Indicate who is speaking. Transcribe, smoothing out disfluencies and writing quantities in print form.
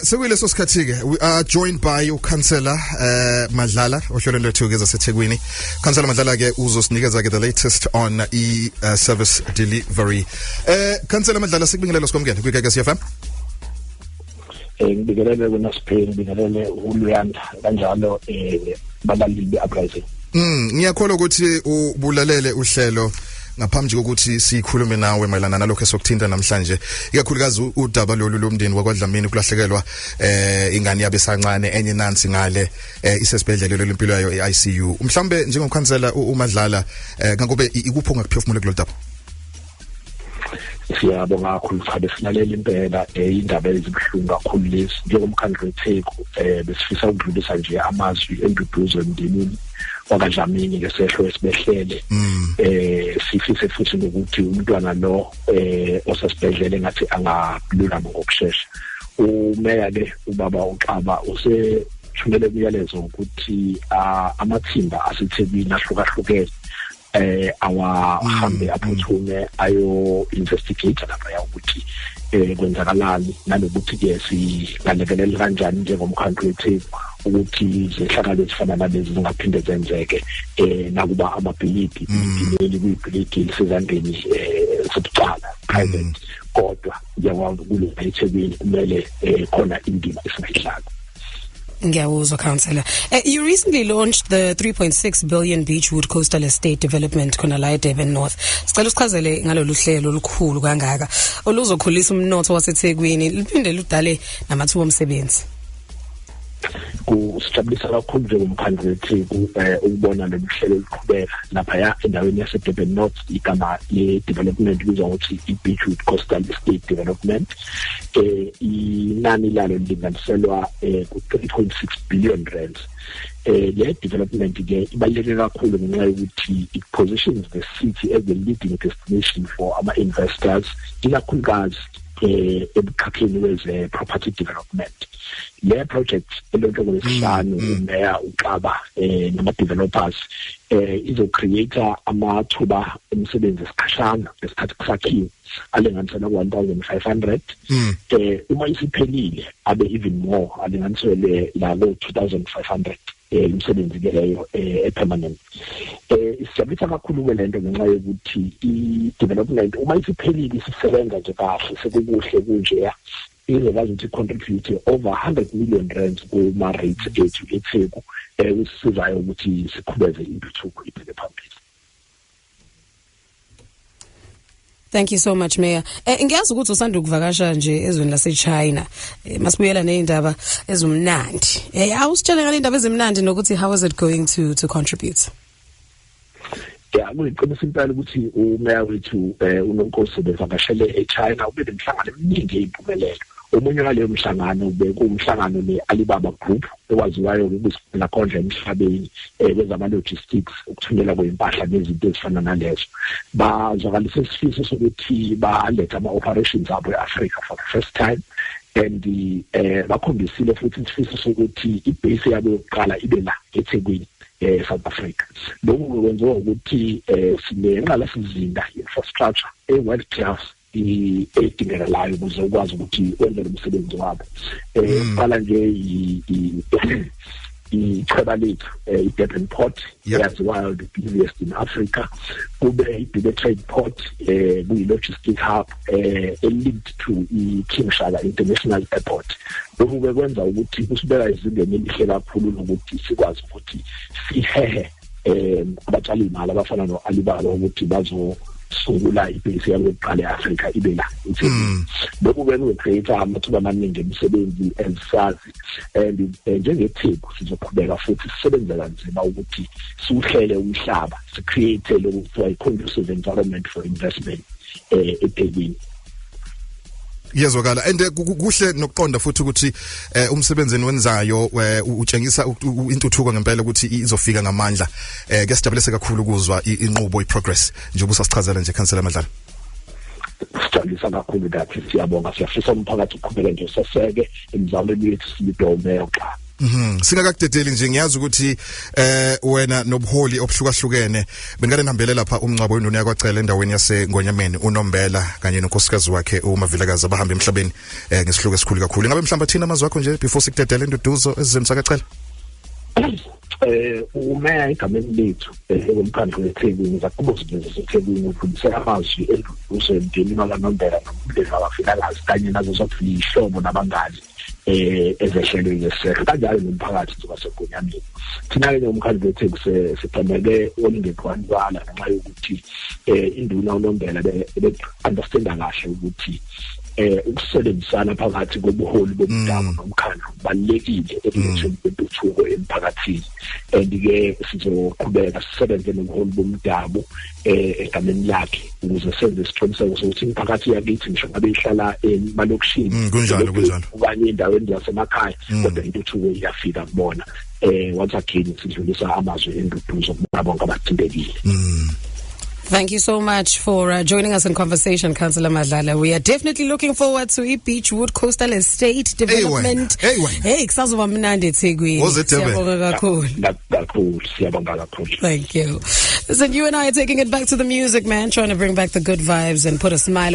Speaker 1: Sekuyileso sikhathi ke, we are joined by uCouncillor Madlala ohlelweni lwethu ke zaseThekwini. Councillor Madlala ke uzosinikeza ke the latest on e service delivery. Councillor Madlala, sikubingelele, sikwamukele kwiGagasi FM.
Speaker 2: Ngibingelele kuNasipheni, ngibingelele uLuyanda, kanjalo balaleli be-Uprising.
Speaker 1: Ngiyakholwa ukuthi ubulalele uhlelo ngaphambi kokuthi sikhulume nawe mayelana nalokho esokuthinta namhlanje, ikakhulukazi udaba lolu lomndeni wakwaDlamini, kulahlekelwa ingane yabe sancane, enye nansi ngale isesibhedlela lempilo yayo eICU. Mhlambe njengokhansela uMadlala, ngakube ikuphi ongakuphefumula kulolu daba?
Speaker 2: Siyabonga kakhulu. Cha, besilalela impela, indaba ezibuhlungu kakhulu lezi. Njengomkhandlu weTheku besifisa ukudlulisa nje amazwi enduduzo emndenini wakaDlamini ngesehlo esibehlele. Sifise futhi nokuthi umntwana lo osesibhedlela engathi angalulama ngokushesha. Umeya ke, ubaba uXaba, usethumele umyalezo ukuthi amathimba aseThekwini ahlukahlukene awahambe aphuthume ayo investigate lapha ukuthi kwenzakalani, nanokuthi ke singalekelela kanjani njengomkhandlu weTheku ukuthi izehlakalo ezifana nalezi zingaphinde zenzeke, nakuba amabhilidi leli kuyibhilidi lisezandleni sobucala, private, kodwa njengoba kule eThekwini kumele khona indima esingayidlala.
Speaker 3: Ngiyawuzwa, Councillor. You recently launched the 3.6 billion Beachwood Coastal Estate development khona la eDurban North. Sicela usichazele ngalolu hlelo olukhulu kangaka oluzokhulisa umnotho waseThekwini, liphinde ludale namathuba omsebenzi.
Speaker 2: Kusijabulisa kakhulu njengomkhandlu weTheku ukubona lolu hlelo luqhubeka laphaya endaweni yaseDurban North. Igama le-development ibizwa ngokuthi i-Beachwood Coastal Estate Development. Inani lalo lilinganiselwa ku-3.6 billion rands. Le development ke ibaluleke kakhulu ngenxa yokuthi it positions the city as the leading destination for ama-investors, ikakhulukazi ebukhakheni weze property development. Le project elonke ngolwesihlanu umeya uXaba nama developers izo create amathuba emisebenzi esikhashana ngesikhathi kusakhiwe alinganiselwa ku-1500. Uma isiphelile abe even more, alinganiselwe la ko-2500 imisebenzi ke leyo epermanent. Isijabulisa kakhulu ke lento ngenxa yokuthi i-development uma isiphelile, isisebenza nje kahle, sekukuhle kunjeya, izokwazi ukuthi contribute over 100 million rands kuma-rates ethu eTheku, kusisizayo ukuthi siqhubeze intuthuko ibheke phambili.
Speaker 3: Thank you so much, Mayor. Ngiyazi ukuthi usanda ukuvakasha nje ezweni lase China. Masibuyela nezindaba ezimnandi. Awusitshele ngale indaba ezimnandi nokuthi how is it going to contribute?
Speaker 2: Ya, kuyiqiniso impela ukuthi umeya wethu uNonkosi bevakashele eChina, ube nemhlangano eminingi eyimpumelelo. Omunye waleyo mhlangano bekuwumhlangano ne-Alibaba Group, ekwaziwayo ukusiphela khondla emhlabeni kwezama-logistics, ukuthunyelwa kwempahla nezinto ezifana nalezo. Bazwakalise isifiso sokuthi balethe ama-operations abo e-Africa for the first time, and bakhombisile futhi isifiso sokuthi ibase yabo yokuqala ibe la eThekwini, South Africa. Lokhu kwenziwa ukuthi sinenqalasizinda, infrastructure e-world class edingekalayo ukuze ukwazi ukuthi wenze lo msebenzi wabo. Qala nje ichweba lethu, i-Durban Port, eyaziwayo, the busiest in Africa, kube i-Dube Trade Port, kuyi-logistic hub linked to i-King Shaka International Airport. Lokhu-ke kwenza ukuthi kusibeka ezingeni elihle kakhulu lokuthi sikwazi ukuthi sihehe abatshali imali abafana no-Alibaba ukuthi bazosungula ibhesi yabo yokuqala e-Afrika ibe la eThekwini. Lokhu-ke kuzo-create amathuba amaningi emisebenzi ezisazi, and njengeTheku sizoqhubeka futhi sisebenze kanzima ukuthi siwuhlele umhlaba, si-create lokhu kuthiwa i-conducive environment for investment eThekwini.
Speaker 1: Iyezwakala, and kuhle nokuqonda futhi ukuthi umsebenzi eniwenzayo utshengisa intuthuko ngempela ukuthi izofika ngamandla. Kuyasijabulisa kakhulu ukuzwa inqubo, iprogress, njengoba usasichazela nje, Councillor Madlala.
Speaker 2: Sijabulisa kakhulu nathi, siyabonga. Siyafisa umphakathi uqhubeke nje seseke emizamweni yethu silidome yokuqala.
Speaker 1: Singakakudedeli nje, ngiyazi ukuthi wena nobuholi obuhlukahlukene benikade nihambele lapha umncwabo wenduna yakwaCele endaweni yaseNgonyameni, uNombela, kanye nonkosikazi wakhe uMavilakazi, abahamba emhlabeni ngesihluku esikhulu kakhulu. Ingabe mhlawumbe thina amazwi akho nje before sikudedele, induduzo esizweni sakaCele?
Speaker 2: Umeya egameni lethu komkhandlu weThekwini, izakhamuzi zaseThekwini, udlulisela amazwi enduduzo emndenini wakaNombela nomndeni wakaVilakazi kanye nazo zonke iy'hlobo nabangani ezehlelwe ngesehlo, kanjalo nomphakathi nje waseGonyameni. Thina-ke njengomkhandlu weTheku sithembeke olungeqwantwala ngenxa yokuthi induna uNombela be-understanda kahle ukuthi ukusebenzisana phakathi kobuholi bomdabu nomkhandlu kubalulekile ekuletheni kwentuthuko emphakathini, and ke sizoqhubeka sisebenze nobuholi bomdabu egameni lakhe ukuze senze isiqiniseko sokuthi imiphakathi yakithi, ngisho ngabe ihlala emalokishini
Speaker 1: Kunjalo, kunjalo.
Speaker 2: okanye endaweni zasemakhaya, kodwa intuthuko iyafika kubona. Once again, sidlulisa amazwi enduduzo kubona bonke abathintekile.
Speaker 3: Thank you so much for joining us in conversation, Councillor Madlala. We are definitely looking forward to i-Beachwood Coastal Estate development.
Speaker 1: Hey wena.
Speaker 3: Hey, kusazoba mnandi eThekwini.
Speaker 1: Woze eDurban.
Speaker 3: Siyabonga kakhulu.
Speaker 2: Kakhulu, siyabonga kakhulu.
Speaker 3: Thank you. Listen, you and I are taking it back to the music, man, trying to bring back the good vibes and put a smile